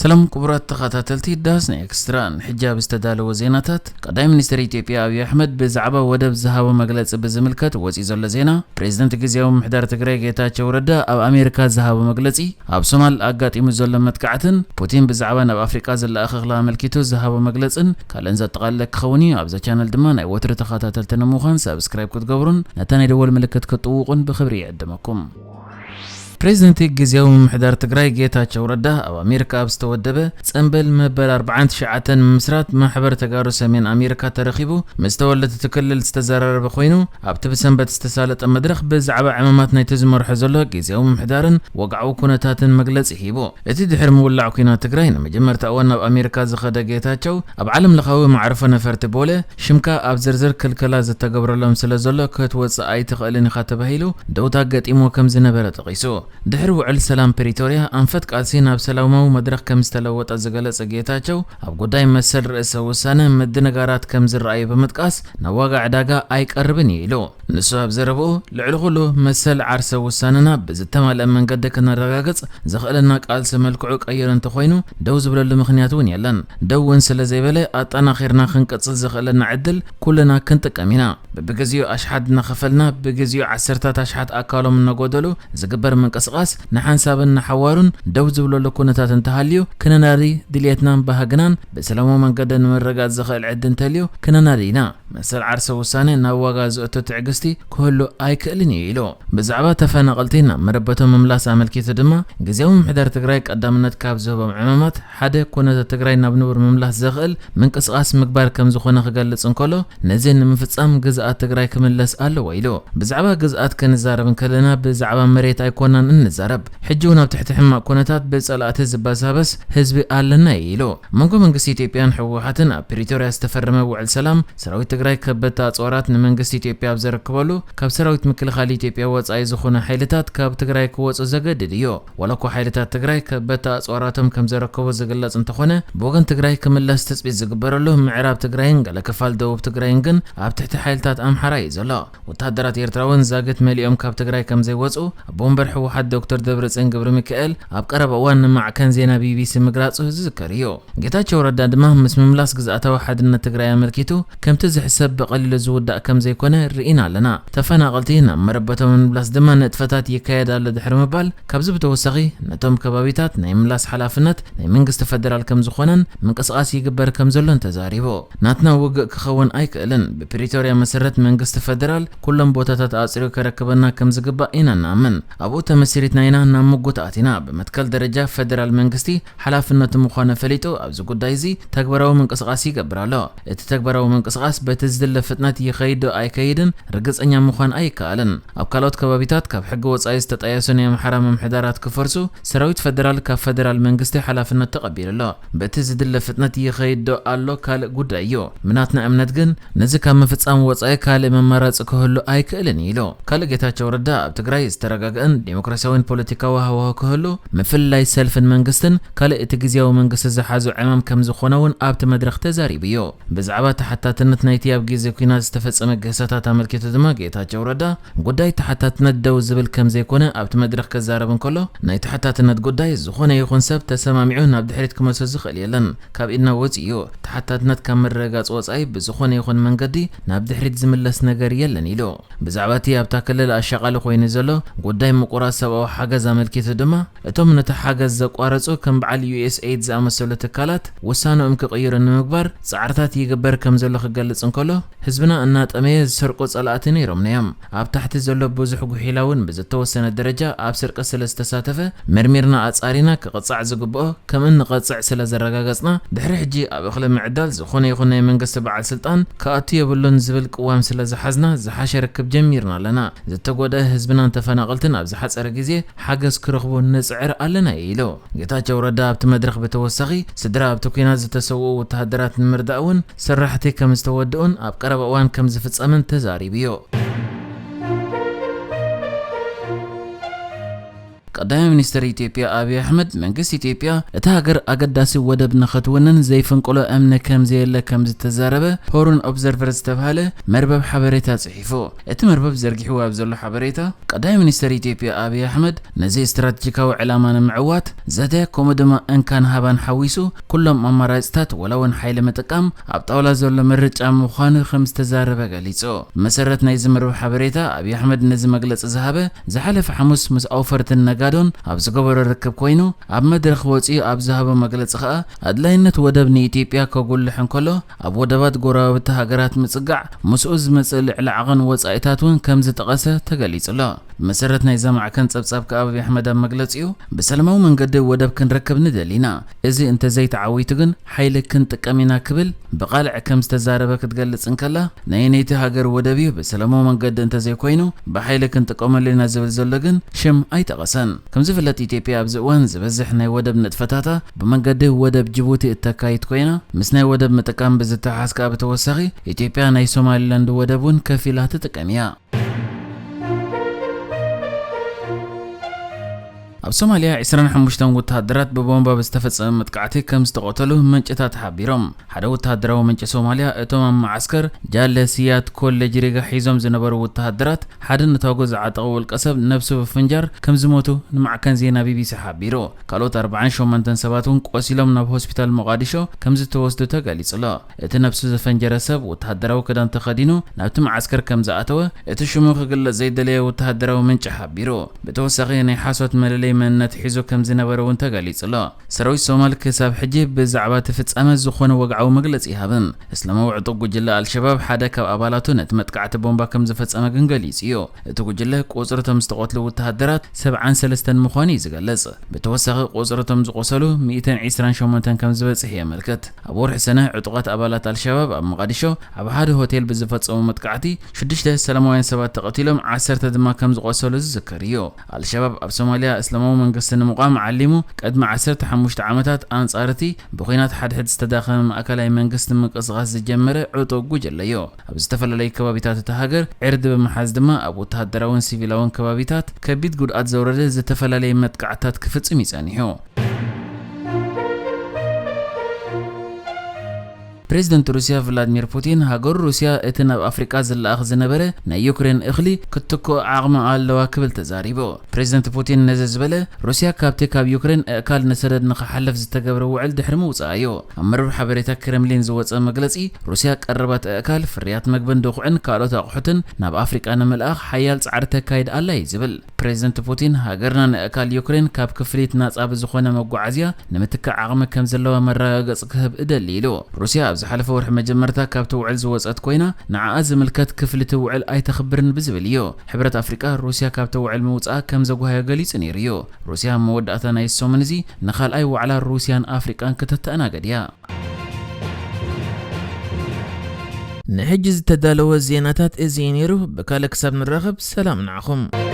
ሰላም ክቡራት ተኸታተልቲ ዳስ ናይ ኤክስትራ፣ ንሕጂ ኣብ ዝተዳለወ ዜናታት፣ ቀዳማይ ሚኒስትር ኢትዮጵያ ኣብይ ኣሕመድ ብዛዕባ ወደብ ዝሃቦ መግለጺ ብዝምልከት ወጺኡ ዘሎ ዜና፣ ፕሬዚደንት ግዝያዊ ምምሕዳር ትግራይ ጌታቸው ረዳ ኣብ ኣሜሪካ ዝሃቦ መግለጺ፣ ኣብ ሶማል ኣጋጢሙ ዘሎ መጥቃዕትን ፑቲን ብዛዕባ ናብ ኣፍሪቃ ዝለኣኸ እኽሊ ኣመልኪቱ ዝሃቦ መግለጽን ካልእን ዘጠቓለለ ክኸውን እዩ። ኣብዛ ቻነል ድማ ናይ ወትሩ ተኸታተልቲ ንምዃን ሳብስክራይብ ክትገብሩን ነታ ናይ ደወል ምልክት ክትጥውቑን ብኽብሪ ይዕድመኩም። ፕሬዚደንት ግዝያዊ ምምሕዳር ትግራይ ጌታቸው ረዳ ኣብ ኣሜሪካ ኣብ ዝተወደበ ጽንብል መበል ኣርባዓን ትሽዓተን ምምስራት ማሕበር ተጋሩ ሰሜን ኣሜሪካ ተረኺቡ ምስ ተወለድቲ እቲ ክልል ዝተዘራረበ ኮይኑ፣ ኣብቲ ብሰንበት ዝተሳለጠ መድረኽ ብዛዕባ ዕማማት ናይቲ ዝመርሖ ዘሎ ግዝያዊ ምምሕዳርን ወግዓዊ ኩነታትን መግለጺ ሂቡ። እቲ ድሕሪ ምውላዕ ኲናት ትግራይ ንመጀመርታ እዋን ናብ ኣሜሪካ ዝኸደ ጌታቸው፣ ኣብ ዓለም ለኻዊ መዕርፎ ነፈርቲ ቦሌ ሽምካ ኣብ ዝርዝር ክልከላ ዝተገብረሎም ስለ ዘሎ ክትወጽእ ኣይትኽእልን ኢኻ ተባሂሉ ደውታ ገጢምዎ ከም ዝነበረ ጠቒሱ። ድሕሪ ውዕል ሰላም ፕሪቶርያ ኣንፈት ቃልሲ ናብ ሰላማዊ መድረኽ ከም ዝተለወጠ ዝገለጸ ጌታቸው፣ ኣብ ጉዳይ መሰል ርእሰ ውሳነ ምድንጋራት ከም ዝረኣዩ ብምጥቃስ፣ ናብ ዋጋ ዕዳጋ ኣይቀርብን እዩ ኢሉ። ንሱ ኣብ ዘረብኡ፣ ልዕሊ ኩሉ መሰል ዓርሰ ውሳነና ብዝተማልአ መንገዲ ክነረጋግጽ ዘኽእለና ቃልሲ መልክዑ ቀይሩ እንተኾይኑ፣ ደው ዝብለሉ ምኽንያት እውን የለን። ደው እውን ስለ ዘይበለ፣ ኣጠናኺርና ክንቅጽል ዘኽእለና ዕድል ኩልና ክንጥቀም ኢና። በብግዚኡ ኣሽሓት እናኸፈልና፣ ብግዚኡ ዓሰርታት ኣሽሓት ኣካሎም እናጎደሉ ዝግበር ምንቅስቓስ ንሓንሳብን ንሓዋሩን ደው ዝብለሉ ኩነታት እንተሃልዩ፣ ክነናዲ ድልየትናን ባህግናን ብሰላማዊ መንገዲ ንምርግጋጽ ዘኽእል ዕድል እንተልዩ፣ ክነናዲ ኢና። መሰል ዓርሰ ውሳነ ናብ ዋጋ ዘእቱ ትዕግስቲ ክህሉ ኣይክእልን እዩ ኢሉ። ብዛዕባ ተፈናቐልቲ ናብ መረበቶም ምምላስ ኣመልኪቱ ድማ፣ ግዝያዊ ምምሕዳር ትግራይ ቀዳምነት ካብ ዝህቦም ዕማማት ሓደ ኩነታት ትግራይ ናብ ንቡር ምምላስ ዘኽእል ምንቅስቓስ ምግባር ከም ዝኾነ ክገልጽ እንከሎ፣ ነዚ ንምፍጻም ግዝኣት ትግራይ ክምለስ ኣለዎ ኢሉ። ብዛዕባ ግዝኣት ክንዛረብ እንከለና ብዛዕባ መሬት ኣይኮናን እንዛረብ። ሕጂ እውን ኣብ ትሕቲ ሕማቕ ኩነታት ብጸላእቲ ዝበሳበስ ህዝቢ ኣለና እዩ ኢሉ። መንጎ መንግስቲ ኢትዮጵያን ህወሓትን ኣብ ፕሪቶርያ ዝተፈረመ ውዕል ሰላም፣ ሰራዊት ትግራይ ከበድቲ ኣጽዋራት ንመንግስቲ ኢትዮጵያ ኣብ ዘረክበሉ፣ ካብ ሰራዊት ምክልኻል ኢትዮጵያ ወጻኢ ዝኾኑ ሓይልታት ካብ ትግራይ ክወጹ ዘገድድ እዩ። ዋላ እኳ ሓይልታት ትግራይ ከበድቲ ኣጽዋራቶም ከም ዘረከቡ ዝግለጽ እንተኾነ፣ ብወገን ትግራይ ክምለስ ትጽቢት ዝግበረሉ ምዕራብ ትግራይን ገለ ክፋል ደቡብ ትግራይን ግን ኣብ ትሕቲ ሓይልታት ኣምሓራ እዩ ዘሎ። ወተሃደራት ኤርትራ እውን ዛግት መሊኦም ካብ ትግራይ ከም ዘይወጹ ኣቦ ወንበር ህወሓት ዶክተር ደብረጽዮን ገብረ ሚካኤል ኣብ ቀረባ እዋን ንማዕከን ዜና ቢቢሲ ምግላጹ ዝዝከር እዩ። ጌታቸው ረዳ ድማ ምስ ምምላስ ግዝኣታዊ ሓድነት ትግራይ ኣመልኪቱ፣ ከምቲ ዝሕሰብ ብቐሊሉ ዝውዳእ ከም ዘይኮነ ርኢና ኣለና። ተፈናቐልቲ ናብ መረበቶም ንምምላስ ድማ ንጥፈታት ይካየድ ኣሎ ድሕሪ ምባል፣ ካብዚ ብተወሳኺ ነቶም ከባቢታት ናይ ምላስ ሓላፍነት ናይ መንግስቲ ፈደራል ከም ዝኾነን ምንቅስቓስ ይግበር ከም ዘሎን ተዛሪቡ። ናትና ውግእ ክኸውን ኣይክእልን። ብፕሪቶርያ መሰረት መንግስቲ ፈደራል ኩሎም ቦታታት ኣጽርዩ ከረክበና ከም ዝግባእ ኢና ንኣምን። ኣብኡ ተመሲሪትና ኢና ናብ ምጉት ኣቲና። ብመትከል ደረጃ ፈደራል መንግስቲ ሓላፍነቱ ምዃኑ ፈሊጡ ኣብዚ ጉዳይ እዚ ተግባራዊ ምንቅስቓስ ይገብር ኣሎ። እቲ ተግባራዊ ምንቅስቓስ በቲ ዝድለ ፍጥነት ይኸይድ ዶ ኣይከይድን ርግጸኛ ምዃን ኣይከኣልን። ኣብ ካልኦት ከባቢታት ካብ ሕጊ ወጻኢ ዝተጣየሱ ናይ ኣምሓራ ምምሕዳራት ክፈርሱ ሰራዊት ፈደራል ካብ ፈደራል መንግስቲ ሓላፍነት ተቐቢሉ ኣሎ። በቲ ዝድለ ፍጥነት ይኸይድ ዶ ኣሎ ካልእ ጉዳይ እዩ። ብናትና እምነት ግን ነዚ ካብ ምፍጻም ወጻኢ ካልእ መማረጺ ክህሉ ኣይክእልን እዩ ኢሉ። ካልእ ጌታቸው ረዳ ኣብ ትግራይ ዝተረጋግአን ዴሞክራሲያዊን ፖለቲካዊ ሃዋሁ ክህሉ ምፍልላይ ሰልፍን መንግስትን ካልእ እቲ ግዝያዊ መንግስቲ ዝሓዞ ዕማም ከም ዝኾነ እውን ኣብቲ መድረኽ ተዛሪቡ እዩ። ብዛዕባ ተሓታትነት ናይቲ ኣብ ግዜ ኲናት ዝተፈጸመ ግህሰታት ኣመልኪቱ ድማ ጌታቸው ረዳ ጉዳይ ተሓታትነት ደው ዝብል ከም ዘይኮነ ኣብቲ መድረኽ ክዛረብ እንከሎ፣ ናይ ተሓታትነት ጉዳይ ዝኾነ ይኹን ሰብ ተሰማሚዑ ናብ ድሕሪት ክመልሶ ዝኽእል የለን። ካብ ኢድና ወጺኡ እዩ። ተሓታትነት ካብ ምርግጋጽ ወጻኢ ብዝኾነ ይኹን መንገዲ ናብ ድሕሪት ዝምለስ ነገር የለን ኢሉ። ብዛዕባ እቲ ኣብታ ክልል ኣሻቓሊ ኮይኑ ዘሎ ጉዳይ ምቁራጽ ሰብኣዊ ሓገዝ ኣመልኪቱ ድማ፣ እቶም ነቲ ሓገዝ ዘቋረጹ ከም በዓል ዩኤስኤይድ ዝኣመሰሉ ትካላት ውሳነኦም ክቕይሩ ንምግባር ጻዕርታት ይግበር ከም ዘሎ ክገልጽ እንከሎ፣ ህዝብና እናጠመየ ዝሰርቁ ጸላእቲ ነይሮምና እዮም። ኣብ ታሕቲ ዘሎ ብዙሕ ጉሒላ እውን ብዝተወሰነ ደረጃ ኣብ ስርቂ ስለ ዝተሳተፈ፣ መርሚርና ኣጻሪና ክቕጻዕ ዝግብኦ ከም እንቐጽዕ ስለ ዘረጋገጽና፣ ድሕሪ ሕጂ ኣብ እኽሊ ምዕዳል ዝኾነ ይኹን ናይ መንግስቲ በዓል ስልጣን ክኣቱ የብሉን ዝብል ቅዋም ስለ ዝሓዝና፣ ዝሓሸ ርክብ ጀሚርና ኣለና። ዝተጎድአ ህዝብናን ተፈናቐልትን ኣብ ዝሓጸረ ግዜ ሓገዝ ክረኽቡ ንጽዕር ኣለና ኢሉ። ጌታቸው ረዳ ኣብቲ መድረኽ ብተወሳኺ፣ ስድራ ኣብቲ ኲናት ዝተሰውኡ ወተሃደራት ንምርዳእ እውን ስራሕቲ ከም ዝተወድኡን ኣብ ቀረባ እዋን ከም ዝፍጸምን ተዛሪቡ እዩ። ቀዳማይ ሚኒስትር ኢትዮጵያ ኣብይ ኣሕመድ፣ መንግስቲ ኢትዮጵያ እታ ሃገር ኣገዳሲ ወደብ ንኸትውንን ዘይፍንቅሎ እምኒ ከም ዘየለ ከም ዝተዛረበ ሆርን ኦብዘርቨር ዝተባህለ መርበብ ሓበሬታ ጽሒፉ። እቲ መርበብ ዘርጊሕዎ ኣብ ዘሎ ሓበሬታ፣ ቀዳማይ ሚኒስትር ኢትዮጵያ ኣብይ ኣሕመድ፣ ነዚ ስትራቴጂካዊ ዕላማ ንምዕዋት ዘተ፣ ከምኡ ድማ እንካን ሃባን ሓዊሱ፣ ኩሎም ኣማራጽታት፣ ወላ እውን ሓይሊ ምጥቃም፣ ኣብ ጣውላ ዘሎ ምርጫ ምዃኑ ከም ዝተዛረበ ገሊጹ። ብመሰረት ናይዚ መርበብ ሓበሬታ፣ ኣብይ ኣሕመድ ነዚ መግለጺ ዝሃበ ዝሓለፈ ሓሙስ ምስ ኣውፈርትን ነጋዶን ኣብ ዝገበሮ ርክብ ኮይኑ፣ ኣብ መድረኽ ወጺኡ ኣብ ዝሃቦ መግለጺ ከኣ፣ ኣድላይነት ወደብ ንኢትዮጵያ ከጉልሕ እንከሎ፣ ኣብ ወደባት ጎረባብቲ ሃገራት ምጽጋዕ ምስኡ ዝመጽእ ልዕሊ ዓቐን ወጻኢታት እውን ከም ዝጠቐሰ ተገሊጹ ኣሎ። ብመሰረት ናይዛ ማዕከን ጸብጻብ ከኣ ኣብይ ኣሕመድ ኣብ መግለጺኡ፣ ብሰላማዊ መንገዲ ወደብ ክንረክብ ንደሊ ኢና። እዚ እንተዘይተዓዊቱ ግን ሓይሊ ክንጥቀም ኢና ክብል ብቓልዕ ከም ዝተዛረበ ክትገልጽ እንከላ፣ ናይ ነይቲ ሃገር ወደብ እዩ፣ ብሰላማዊ መንገዲ እንተዘይኮይኑ ብሓይሊ ክንጥቀመሉ ኢና ዝብል ዘሎ ግን ሽም ኣይጠቐሰን። ከም ዝፍለጥ ኢትዮጵያ ኣብዚ እዋን ዝበዝሕ ናይ ወደብ ንጥፈታታ ብመንገዲ ወደብ ጅቡቲ እተካይድ ኮይና፣ ምስ ናይ ወደብ ምጥቃም ብዝተሓሓዝ ከኣ ብተወሳኺ ኢትዮጵያ ናይ ሶማሊላንድ ወደብ እውን ከፊላ ትጥቀም እያ። ኣብ ሶማልያ ዕስራን ሓሙሽተን ወተሃደራት ብቦምባ ብዝተፈጸመ መጥቃዕቲ ከም ዝተቐተሉ ምንጭታት ሓቢሮም። ሓደ ወተሃደራዊ ምንጪ ሶማልያ፣ እቶም ኣብ መዓስከር ጃለ ስያድ ኮሌጅ ሪጋ ሒዞም ዝነበሩ ወተሃደራት ሓደ ነታጉ ዝዓጠቐ ውልቀ ሰብ ነብሱ ብፍንጃር ከም ዝሞቱ ንማዕከን ዜና ቢቢሲ ሓቢሩ። ካልኦት ኣርባዓን ሸሞንተን ሰባት እውን ቆሲሎም ናብ ሆስፒታል ሞቓዲሾ ከም ዝተወስዱ ተገሊጹ ኣሎ። እቲ ነብሱ ዝፈንጀረ ሰብ ወተሃደራዊ ክዳን ተኸዲኑ ናብቲ መዓስከር ከም ዝኣተወ እቲ ሽሙ ክግለጽ ዘይደለየ ወተሃደራዊ ምንጪ ሓቢሩ። ብተወሳኺ ናይ ሓሶት መለለይ መንነት ሒዙ ከም ዝነበረ እውን ተገሊጹ ኣሎ። ሰራዊት ሶማል ክሳብ ሕጂ ብዛዕባ እቲ ፍጻመ ዝኾነ ወግዓዊ መግለጺ ይሃብን። እስላማዊ ዕጡቕ ጉጅለ ኣልሸባብ ሓደ ካብ ኣባላቱ ነቲ መጥቃዕቲ ቦምባ ከም ዝፈጸመ ግን ገሊጹ እዩ። እቲ ጉጅለ ቁጽሪ እቶም ዝተቐትሉ ወተሃደራት ሰብዓን ሰለስተን ምዃኑ እዩ ዝገልጽ። ብተወሳኺ ቁጽሪ እቶም ዝቖሰሉ ሚእትን ዕስራን ሸሞንተን ከም ዝበጽሕ የመልክት። ኣብ ወርሒ ሰነ ዕጡቓት ኣባላት ኣልሸባብ ኣብ መቓዲሾ ኣብ ሓደ ሆቴል ብዝፈጸሙ መጥቃዕቲ ሽዱሽተ ሰላማውያን ሰባት ተቐቲሎም ዓሰርተ ድማ ከም ዝቖሰሉ ዝዝከር እዩ። ኣልሸባብ ኣብ ሶማልያ እስላማዊ መንግስቲ ንምቋም ዓሊሙ ቅድሚ ዓሰርተ ሓሙሽተ ዓመታት ኣንጻር እቲ ብኲናት ሓድሕድ ዝተዳኸመ ማእከላይ መንግስቲ ምንቅስቓስ ዝጀመረ ዕጡቕ ጉጅለ እዩ። ኣብ ዝተፈላለዩ ከባቢታት እታ ሃገር ዕርዲ ብምሓዝ ድማ ኣብ ወተሃደራውን ሲቪላውን ከባቢታት ከቢድ ጉድኣት ዘውረደ ዝተፈላለየ መጥቃዕትታት ክፍጽም እዩ ጸኒሑ። ፕሬዚደንት ሩስያ ቭላድሚር ፑቲን፣ ሃገሩ ሩስያ እቲ ናብ ኣፍሪቃ ዝለኣኽ ዝነበረ ናይ ዩክሬን እኽሊ ክትትክኦ ዓቕሚ ኣለዋ ክብል ተዛሪቡ። ፕሬዚደንት ፑቲን ነዚ ዝበለ፣ ሩስያ ካብቲ ካብ ዩክሬን ኣእካል ንሰደድ ንኽሓልፍ ዝተገብረ ውዕል ድሕሪ ምውጻኣ እዩ። ኣብ መርበብ ሓበሬታ ክሬምሊን ዝወጸ መግለጺ፣ ሩስያ ቀረባት ኣእካል፣ ፍርያት መግብን ድኹዕን ካልኦት ኣቑሑትን ናብ ኣፍሪቃ ንምልኣኽ ሓያል ጻዕሪ ተካይድ ኣላ እዩ ዝብል። ፕሬዚደንት ፑቲን፣ ሃገርና ንኣእካል ዩክሬን ካብ ክፍሊት ናጻ ብዝኾነ መጓዓዝያ ንምትካእ ዓቕሚ ከም ዘለዋ መረጋገጺ ክህብ እደሊ ኢሉ። ሩስያ ኣብ ዝሓለፈ ወርሒ መጀመርታ ካብቲ ውዕል ዝወጸት ኮይና፣ ንዓኣ ዝምልከት ክፍሊት ውዕል ኣይተኽብርን ብዝብል እዩ። ሕብረት ኣፍሪቃ ሩስያ ካብቲ ውዕል ምውጻኣ ከም ዘጓህዮ ገሊጹ ነይሩ እዩ። ሩስያ ኣብ መወዳእታ ናይ ሰሙን እዚ ንኻልኣይ ዋዕላ ሩስያን ኣፍሪቃን ክተተኣናገድ እያ። ንሕጂ ዝተዳለወ ዜናታት እዚ እዩ ነይሩ። ብካልእ ክሳብ ንራኸብ ሰላም ንዓኹም።